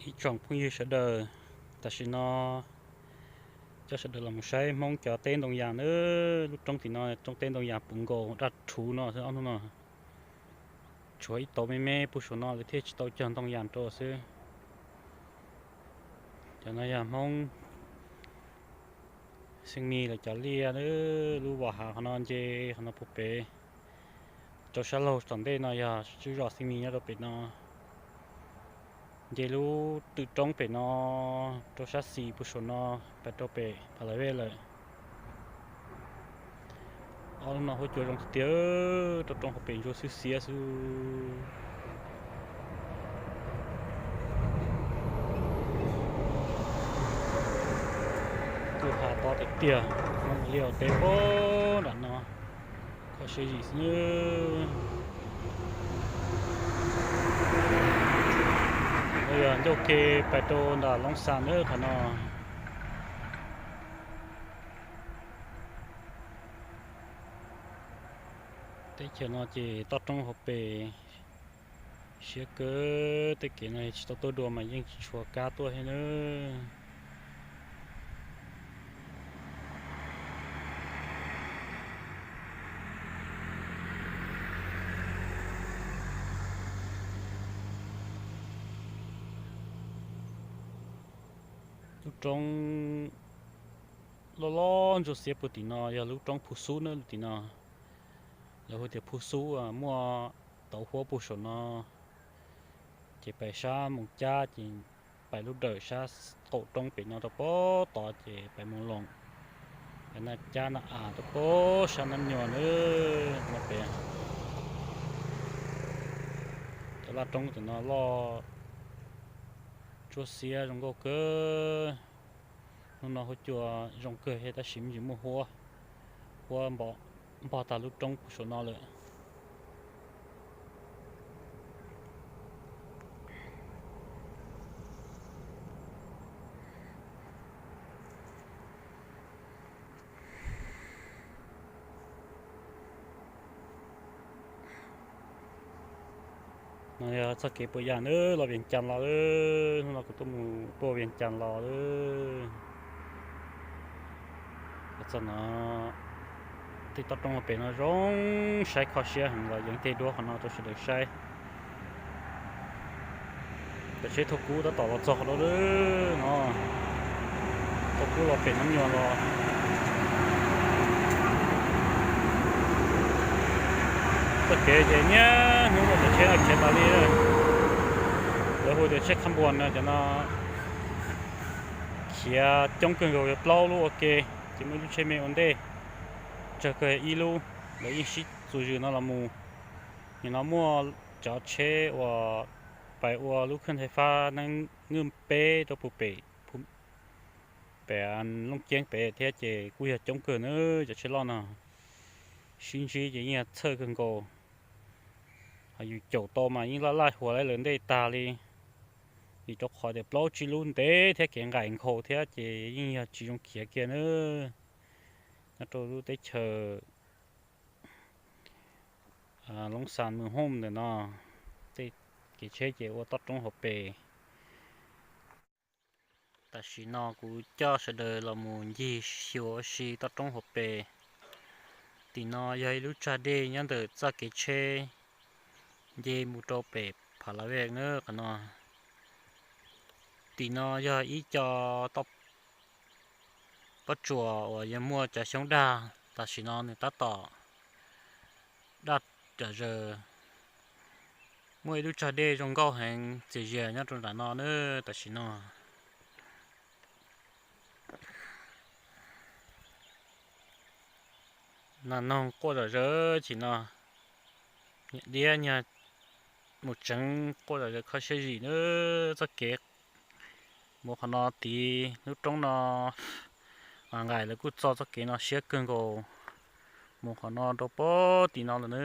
Ib tsoom phooj ywg sawv daws, tam sim no coj sawv daws los mus saib Hmoob cov teb ntoo yas na. Lub roob tim no roob teb ntoo yas puv nkaus daj rhuv no xwb ob hnub no. Tshuav ib tauv me me puag saum no lawv thiaj tsis tau cog ntoo yas rau xwb. Cov no yog Hmoob xeej mis lawv cov liaj na. Lub vos hav qhov no nce qhov no puag pem rau sab laug tom ntej no yog tswb zos xeej mis nyob rau pem no. Nce lub twm roob pem no rau sab xis puag saum no pais rau pem Pha Lais Vej lawm. Ob lub no huab cua zoo tiag tiag, rau roob hauv pes ntsuab xwb xiab xwb. Kwj ha tob tiag tiag, Hmoob ua liaj ua teb puag nram no, kho siab zim xwb. Ua yog ncauj ke pais rau nram Loob Xas na qhov no. Teb chaws no ces toj roob hauv pes siab kawg, tej kev no tsis tau tuaj dua mas yeej tsis tshua kab tuaj thiab nawb. Lub roob loj loj ntsuab xiab puag tim no yog lub roob Phu Xub na, lub tim no lawv hu tias Phu Xub, muaj tauv huab puag saum no, ces pais sab Moos Cab ces pais lub dawm sab qaum roob pem no rau puag tod ces pais Moos Loos, pais Naj Cab Naj As rau puag sab Nab Nyuas na. No pem cov laj roob tim no loj ntsuab xiab zoo nkauj kawg. Hnub no huab cua zoo kawg thiab tab sis me ntsis muaj huab, huab npog tag lub roob puag saum no lawm. No yog txoj kev puas yas na, los Vias Cas los, hnub no kuv tuaj mus puag Vias Cas los. Txoj no tej toj roob pem no zoo saib kho siab heev, los yeej tej duab qhov no rau sawv daws saib. Cov tsheb thauj kub tab tom los txog qhov no, no thauj kub los pem Nab Nyuas los. Txoj kev ces niaj hnub no cov tsheb no khiav tas li. Lawv hu tias tsheb khab npuas no, cov no khiav coob kawg nkaus, yog plaub lub ua ke, ces muaj ib lub tsheb me ua ntej, tsawg kawg ib lub, lawv yeej sib txuas zws no los mus. Nim no muaj cov tsheb uas pais ua lub kheej thaj fab neeb Ngwj Peb rau puag pem, pem Looj Ceeb pem thiab ces kuj yog coob kawg na. Cov tsheb loj no sib ntsib ces yeej yog txhawj kawg nkaus. Ho yus caum tau mas yeej laj laj huas lawv ntej tag li, vim rau qhov tias plaub tsib lub ntev thiab kev nqaim nkhaus thiab ces yeej yog tsis zoo khiav kiag na. Nyob rau lub teb chaws Loob Xas Mws Hooj ntawm no, tej kev tsheb ces ua toj roob hauv pes. Tam sim no kuv coj sawv daws los mus ncig xyuas ua si toj roob hauv pes. Tim no yog ib lub tsag dej nyob ntawm txoj kev tsheb nce mus rau pem Pha La Vej na qhov no. Tim no yog ib co pob tsuas uas yog muaj cov xyoob dag, tam sim no nws tab tom daj ram zaws. Muaj ib lub tsag dej zoo nkauj heev txias zias nyob rau nram no na tam sim no. Nas noog quaj zom zaws chim no, niam diab nyuag mus tseev quaj zom zaws kho siab zim na. Txoj kev mus qhov no tid lub roob no, nqaim lawv kuj txo txoj kev no siab kawg nkaus, mus qhov no rau puag tim no lawm na.